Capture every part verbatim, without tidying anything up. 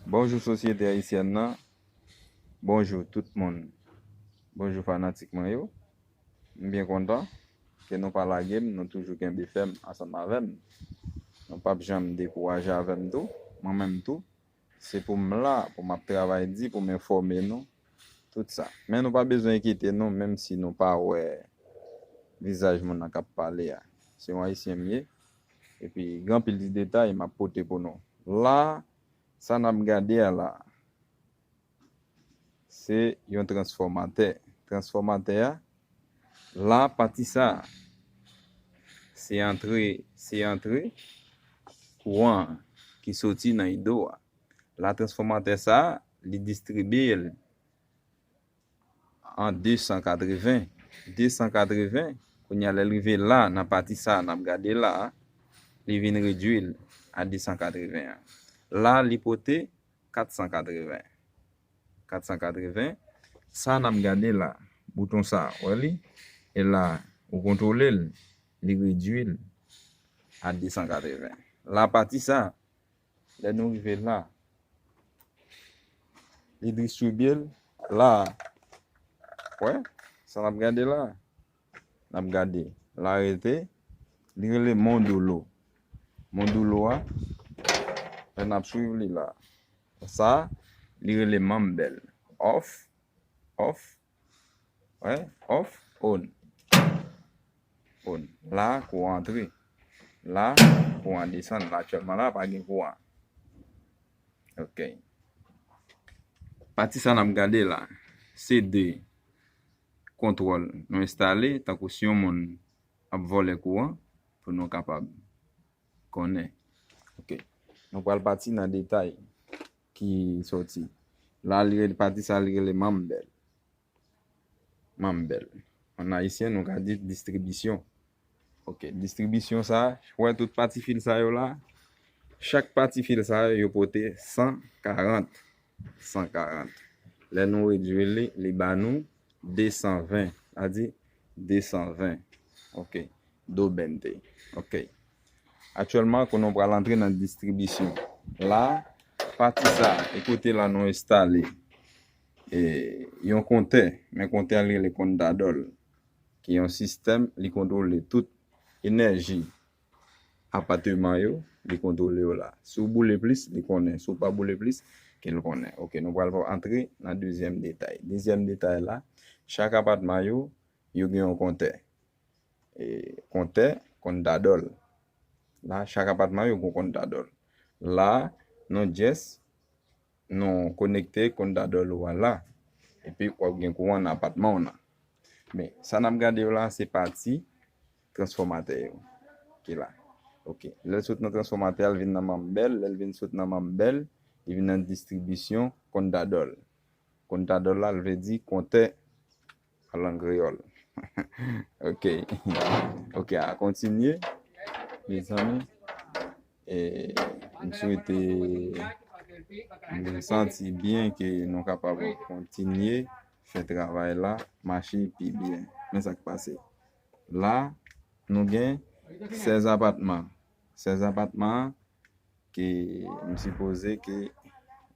Bonjou sosyete ayisyèn nan. Bonjou tout moun. Bonjou fanatik mwen yo. M byen kontan ke nou pa lage m, nou toujou kenbe fèm ansanm avè m. Nou p ap janm dekouraje avè m tou. Mwen menm tou, se pou m la, pou m ap travay di, pou m enfòme nou, tout sa. Men nou pa bezwen enkyete nou, menm si nou pa wè vizaj moun nan k ap pale a. Se yon ayisyen m ye. Epi, gen anpil ti detay m ap pote pou nou. La, sa n ap gade a la, se yon transfòmatè. Transfòmatè a, la, pati sa, se antre, se antre kouran ki soti nan ido a. La, transfòmatè sa, li distribye l an de san katreven. De san katreven, kounye a lè l rive la, nan pati sa n ap gade la a, li vin redui l a de san katreven an. La, li pote kat san katreven. Kat san katreven. Sa n ap gade la, bouton sa, wè li? E la, ou kontwole l, li redui l a de san katreven. La, pati sa, lè nou rive la, li distribye l la. Wè, sa n ap gade la. N ap gade. La rete. Li rele Mondulo. Mondulo a, lè n ap swiv li la. Sa, li rele manm bèl. Off, off, wè, off, on. On. La, kouran antre. La, kouran desann. La, aktyèlman la, pa gen kouran. Ok. Pati sa n ap gade la, se de kontwòl nou enstale, tankou si yon moun ap vòlè kouran, pou nou kapab konnen. Ok. Nou pral pati nan detay ki sòti. La, li rele, pati sa, li rele manm bèl. Manm bèl. An ayisyen, nou ka di distribisyon. Ok, distribisyon sa, wè tout pati fil sa yo la? Chak pati fil sa yo, yo pote san karant. San karant. Lè nou redui li, li ba nou de san ven. Sa di de san ven. Ok. Do bente. Ok. Aktyèlman, kounye a nou pral antre nan distribisyon. La, pati sa, e kote la nou enstale, e, yon kontè, men kontè a li rele kontadòl, ki yon sistèm, li kontwole tout enèji apatman yo, li kontwole yo la. Si w boule plis, li konnen. Si w pa boule plis, ke l konnen. Ok, nou pral antre nan dezyèm detay. Dezyèm detay la, chak apatman yo, yo gen yon kontè. E, kontè, kontadòl. La, chak apatman yo gen kontadòl. La, nou just, nou konekte kontadòl ou a la. Epi, w ap gen kouran nan apatman w nan. Men, sa n ap gade yo la, se pati transfòmatè yo ki la. Ok. Lè l sot nan transfòmatè a, l vin nan manm bèl. Lè l vin sot nan manm bèl, li vin nan distribisyon kontadòl. Kontadòl la, l vle di kontè an lang kreyòl. Ok. Ok, a kontinye. Mezanmi, e, m swete, m santi byen ke nou kapab kontinye fè travay la mache pi byen. Men sa k pase. La, nou gen sèz apatman. Sèz apatman an, ke m sipoze ke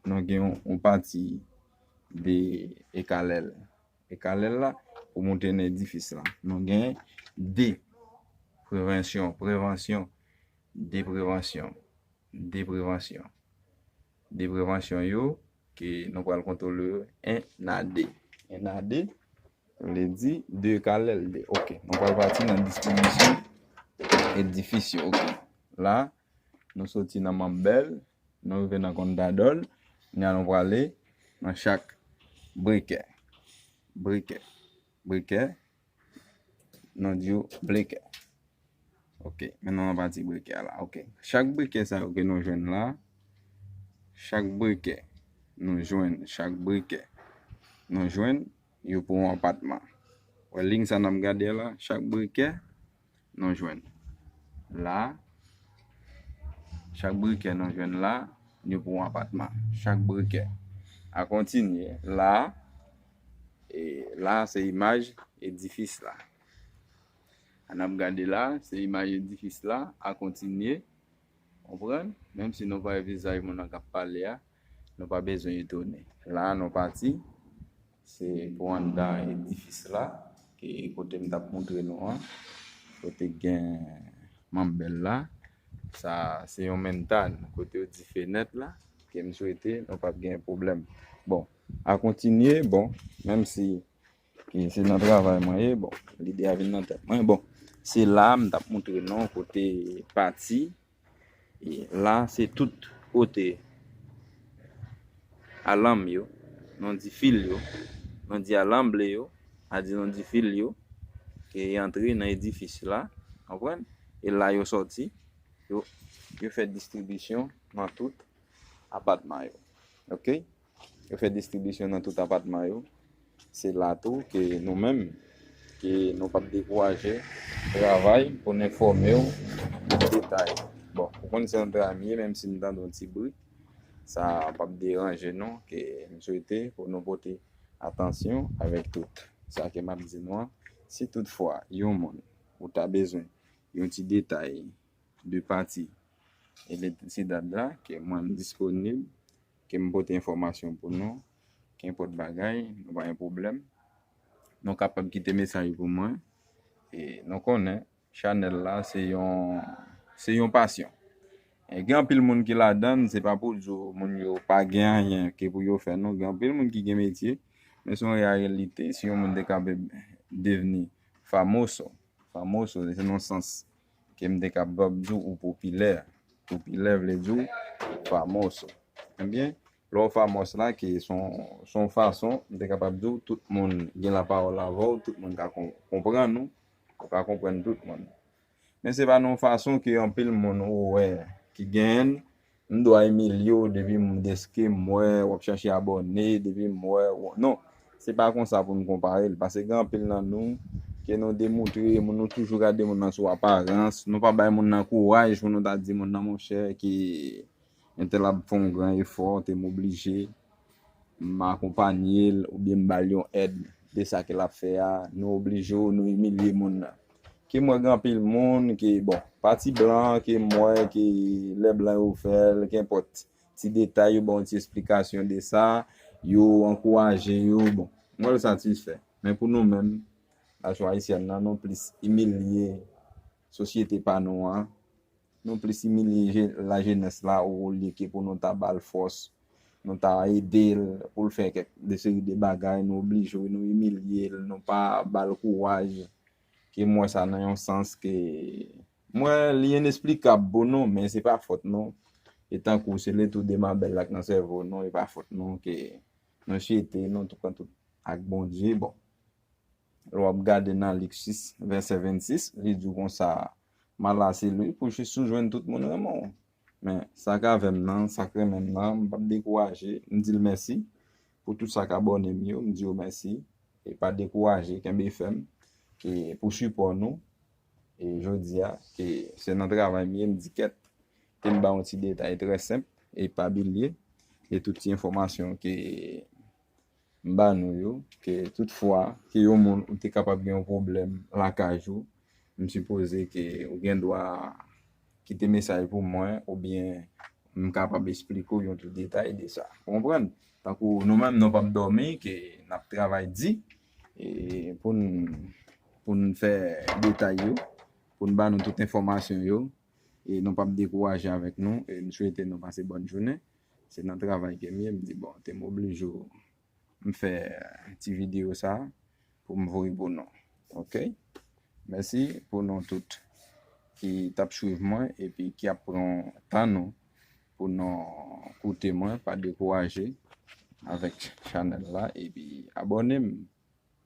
nou gen yon, yon pati de ekalèl. Ekalèl la, pou moute nan edifis la. Nou gen de prevansyon, prevansyon, de prevansyon, de prevansyon. De prevansyon yo, ke nou pral kontwole yo, en a de. En a de, vle di de ekalèl de. Ok, nou pral pati nan distribisyon edifis yo. Ok, la, nou soti nan manm bèl, nou rive nan kontadòl, kounye a nou prale nan chak brekè. Brekè. Brekè. Nou di yo brekè. Ok, men nou nan pati brekè a la. Ok. Chak brekè sa yo ke nou jwenn la, chak brekè nou jwenn, chak brekè nou jwenn, yo pou yon apatman. Wè liy sa n ap gade la, chak brekè nou jwenn la, chak brekè nou jwenn la, yo pou yon apatman. Chak brekè. A kontinye, la, e la se imaj edifis la. Sa n ap gade la, se imaj edifis la, a kontinye. Konprann? Menm si nou pa wè vizaj moun nan k ap pale a, Nou pa bezwen etone. La, nou pati. Se pou anndan edifis la, ki kote m t ap montre nou an. Kote gen manbèl la. Sa, se yon mentan. Kote yo di fenèt la, ke m swete nou p ap gen pwoblèm. Bon, a kontinye, bon, menm si e se nan travay mwen ye, bon, lide a vin nan tèt mwen. Bon, se la m t ap montre nou kote pati. E la, se tout kote alanm yo, nou di fil yo, nou di alanm ble yo, a di nou di fil yo, ke y antre nan edifis la, konprann? E la yo sòti, yo, yo fè distribisyon nan tout apatman yo. Oke? Yo fè distribisyon nan tout apatman yo. Se la tou ke nou menm, ke nou p ap dekouraje travay pou n enfòme w detay. Bon, ou konn se yon travay m ye, menm si m tande yon ti bri, sa p ap deranje nou, ke m swete pou nou pote atansyon avèk tout sa ke m ap di nou an. Si toutfwa yon moun ou ta bezwen yon ti detay de pati elektrisite la, ke mwen m disponib, ke m pote enfòmasyon pou nou, kenpòt bagay, nou pa gen pwoblèm. Nou kapab kite mesaj pou mwen. E nou konnen, chanèl la, se yon, se yon pasyon. E gen anpil moun ki ladann, se pa pou di w moun yo pa gen anyen ke pou yo fè, non. Gen anpil moun ki gen metye, men se yon reyalite, si yon moun te kapab devni famoso, famoso, se nan sans ke m te kapab di w ou popilè. Popilè vle di w famoso. Ebyen, lè w famòs la, ke se yon, se yon fason, m te kapab di w, tout moun gen lapawòl avè w, tout moun ka kon-, konprann ou, ou ka konprann tout moun. Men se pa nan yon fason ke anpil moun ou wè ki genyen l, m dwa imilye w depi m deske m wè w ap chache abòne, depi m wè w, non, se pa konsa pou n konpare l, paske gen anpil nan nou ke nou demoutre, moun nou toujou gade moun nan sou aparans, nou pa bay moun nan kouraj pou nou ta di moun nan, monchè, ke entèl ap fè yon gran efò, te m oblije, m akonpanye l, oubyen m ba l yon èd de sa ke l ap fè a, nou oblije w, nou imilye moun nan. Ke m wè gen anpil moun, ke, bon, pati blan, ke m wè ke lè blan yo fè l, kenpòt, ti detay yo, ba w ti esplikasyon de sa, yo ankouraje yo, bon, m wè l satisfè. Men pou nou menm, nasyon ayisyèn nan, nou plis imilye sosyete pa nou an, nou plis imilye je-, lajenès la olye ke pou nou ta ba l fòs, nou ta ede l pou l fè kèk de seri de bagay, nou oblije w, nou imilye l, nou pa ba l kouraj. Ke m wè sa nan yon sans ke m wè li enesplikab pou nou, men se pa fòt nou. E tankou se letou de manbèl la k nan sèvo nou, e pa fòt nou ke nou chete, nou tou pran tout ak Bondye. Bon, lè w ap gade nan Lik sis, vèsè vennsis, li di w konsa, malè a sèvi pou jis ou jwenn tout moun renmen w. Men, sa k avè m nan, sa k renmen m nan, m p ap dekouraje, m di l mèsi pou tout sa k abòne m yo, m di yo mèsi, e pa dekouraje, kenbe fèm, ke pou sipò nou, e jodi a, ke se nan travay m ye, m di kèt, ke m ba yon ti detay trè senp, e pa bliye, e tout ti enfòmasyon ke m ba nou yo, ke tout fwa ke yon moun ou te kapab gen yon pwoblèm lakay ou, m sipoze ke ou gen dwa kite mesaj pou mwen, oubyen m kapab esplike w yon ti detay de sa. Ou konprann? Tankou nou menm, nou p ap dòmi, ke n ap travay di, e pou n, pou n fè detay yo, pou n ba nou tout enfòmasyon yo, e nou p ap dekouraje avèk nou, e m swete nou pase bòn jounen. Se nan travay ke m ye, m di, bon, te m oblije w, m fè ti videyo sa pou m voye pou nou. Oke? Mèsi pou nou tout ki t ap swiv mwen epi ki ap pran tan nou pou nou koute mwen. Pa dekouraje avèk chanèl la epi abòne m.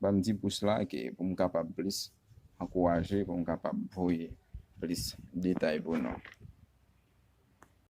Ban m ti pous la ke pou m kapab plis ankouraje, pou m kapab voye plis detay pou nou.